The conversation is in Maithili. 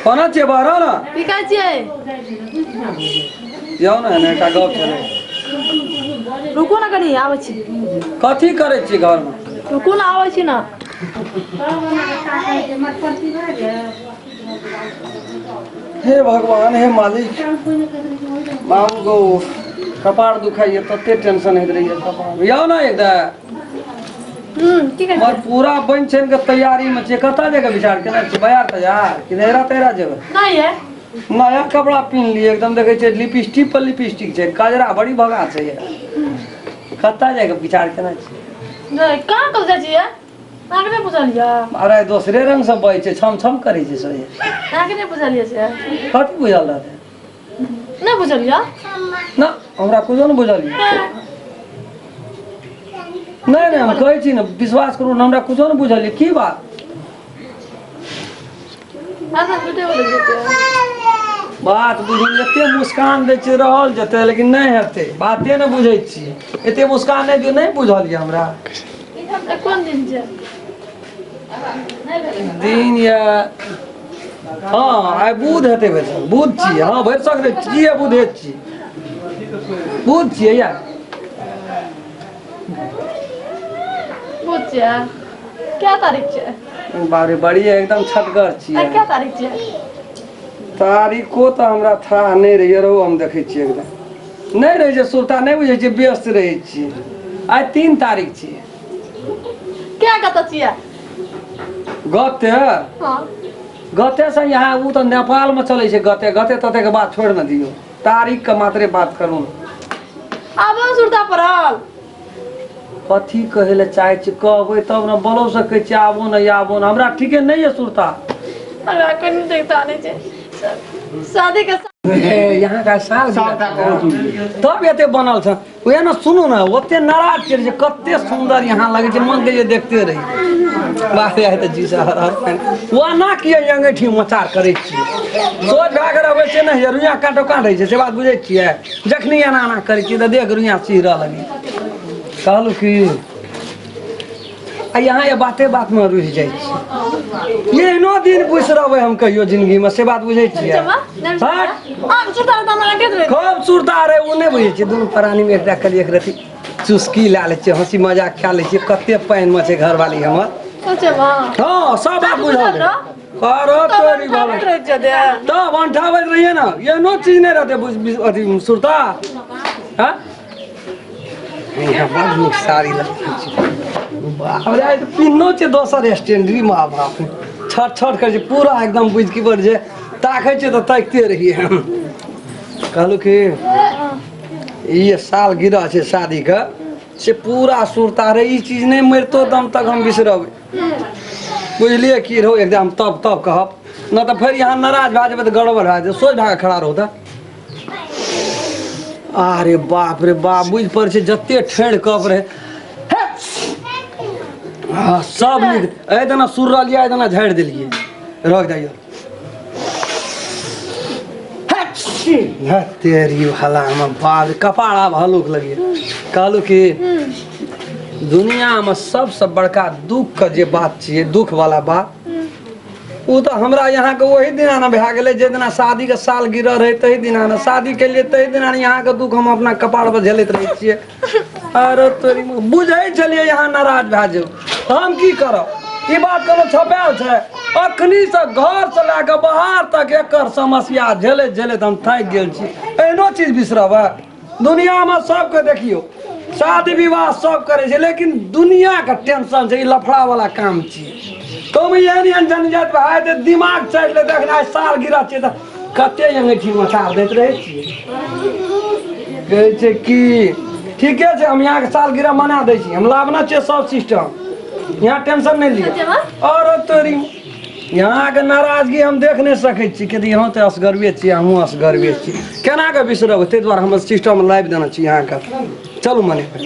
कोना छियै बाहर आउ ने। की कहै छियै? जाउ ने, एने एकटा गप छलै। रुकू ने कनी, आबै छी। कथी करै छियै घरमे? रुकू ने, आबै छी ने। हे भगवान, हे मालिक, बाबू गो, कपार दुखाइए, तते टेंशन होइत रहैए कपार। जाउ ने एकटा। की कहै मगर पूरा बनि छनि के तैयारी में छियै। कतऽ जाइके विचार केने छियै? बाजार तजार कि नैहरा तैहरा जेबै? नहि ये। नया कपड़ा पिन्ह लियै एकदम, देखै छियै लिपस्टिक पर लिपस्टिक छै, कजरा बड़ी भगा छै। कतऽ जाइके विचार केने छियै? नहि, कहाँ कतऽ जाइ छियै? अहाँके नहि बुझल यऽ? अरे दोसरे रंग से बजै छै, छम छम करै छै सोझे। अहाँके नहि बुझल यऽ से? कथी बुझल रहतै? नहि बुझल यऽ? ना, हमरा कुछो नहि बुझल यऽ। नहि नहि, हम कहै छी ने, विश्वास करू ने, हमरा कुछो नहि बुझल यऽ। की बात? अच्छा, झूठे बोलै छियै। बात बुझू, एते मुस्कान दै छियै, रहल जेतै, लेकिन नहि हेतै। बाते नहि बुझै छियै। एते मुस्कान नहि दियौ। नहि बुझल यऽ हमरा। कोन दिन छै? दिन यऽ, हँ, आइ बुध हेतै। भरिसक बुध छियै। हँ, भरिसक नहि छियै, बुधे छियै, बुध छियै या। बुध छियै। क्या तारीख छै? बाप रे, बड़ी एकदम छटगर छियै। आइ क्या तारीख छै? तारीखो तऽ हमरा थाह नहि रहैए। रहू, हम देखै छियै। एकदम नहि रहै छै सुरता, नहि बुझै छियै, व्यस्त रहै छियै। आइ 3 तारीख छियै। क्या कतऽ छियै? गते। हँ। गते से यहाँ ओ तऽ नेपालमे चलै छै गते। गते ततेके बात छोड़ि ने दियौ, तारीखके मात्रे बात करू ने। आब सुरता पड़ल। कथी कहै लए चाहै छी? कहबै तब ने बोलो सकै छी। आबो ने, आबो ने, हमरा ठीके नहि यऽ सुरता। हमरा कोनो देखता नहि छै शादी के। यहाँ का साल तब एते बनल छ, उएह ने। सुनू ने, ओते नाराज के छै, कते सुंदर यहाँ लगै छै, मन के जे देखते रही। बाप रे, तऽ जी सर हर ओना किए अङ्गेठी मचार करै छियै? सोच भए कऽ रहबै से नहि होइए। रुइयाँ काटो काटै छै, से बात बुझै छियै? जखनी एना एना करै छियै तऽ देख रुइयाँ सिहरऽ लगै। कहलहुँ कि आ यहाँ ये बाते बातमे रुसि जाइ छी। एहनो दिन बिसरबै हम कहियो जिंदगीमे, से बात बुझै छियै? हट। खूब सुरता रहे, ओ नहि बुझै छियै। दुनू प्राणीमे एकटा कहलियै, एक रति चुस्की लए लै छियै, हँसी मजाक कए लै छियै। कते पानिमे छै घरवाली हमर। हँ, सब बात बुझल रहै। करो तोरी बाबा, तब अंठाबैत रहियै ने, एहनो चीज नहि रहतै। अथी सुरता। हँ, यहाँ बड़ नीक साड़ी लगै छै। बाप रे, आइ तऽ पिन्हनो छै दोसर स्टैंडरी। माँ बाप, छट छट करै छै पूरा एकदम। बुझि की पर जे ताकै छै तऽ ताकिते रहियै। हम कहलहुँ कि ई साल गिरह छै शादीके, से पूरा सुरता रहे। ई चीज नहि मरितो दम तक हम बिसरबै, बुझलियै की? रहू एकदम, तब तब कहब न तऽ फेर यहाँ नाराज भए जेबै तऽ गड़बड़ भए जेतै। सोझ भए कऽ खड़ा रहू तऽ। अरे बाप रे बाप, बुझि पड़ै छै जते ठेढ़ कप रहे, हँ, सब नीक। एहि दिना सुर रहलियै, एहि दिना झाड़ि देलियै, रख दैयौ। तेरी भलामे बाप, कपार आब हल्लुक लगिए। कहलहुँ कि दुनियामे सबसँ बड़का दुखके जे बात छियै, दुखवला बात, ओ तऽ हमरा यहाँके ओहि दिना ने भए गेलै जे दिना शादीके साल गिरल रहै। ताहि दिना ने शादी केलियै, ताहि दिना ने यहाँके दुख हम अपना कपार पर झेलैत रहै छियै। अरे तोरी, बुझै छलियै यहाँ नाराज भए जाउ। हम की करब? ई बात कोनो छपायल छै? अखनीसँ घरसँ लए कऽ बाहर तक एकर समस्या झेलैत झेलैत हम थाकि गेल छी। एहनो चीज बिसरबै? दुनियामे सबके देखियौ, शादी विवाह सब करै छै, लेकिन दुनियाके टेंशन छै। ई लफड़ावला काम छियै। तुम एहन एहन जनजाति भाय तऽ दिमाग चढ़ि ले। देख, आइ साल गिरह छियै तऽ कते अङ्गेठी मचार दैत रहै छियै। कहै छै कि ठीके छै, हम यहाँके साल गिरह मना दै छी। हम लाबना छियै सब सिस्टम, यहाँ टेंशन नहि लिअ। आओर तोरी यहाँके नाराजगी हम देख नहि सकै छी कि यहाँ तऽ असगरबे छियै, हमहूँ असगरबे छी, केना कऽ बिसरब? ताहि दुआरे हमर सिस्टम लाबि देने छी यहाँके। चलू मनेबै।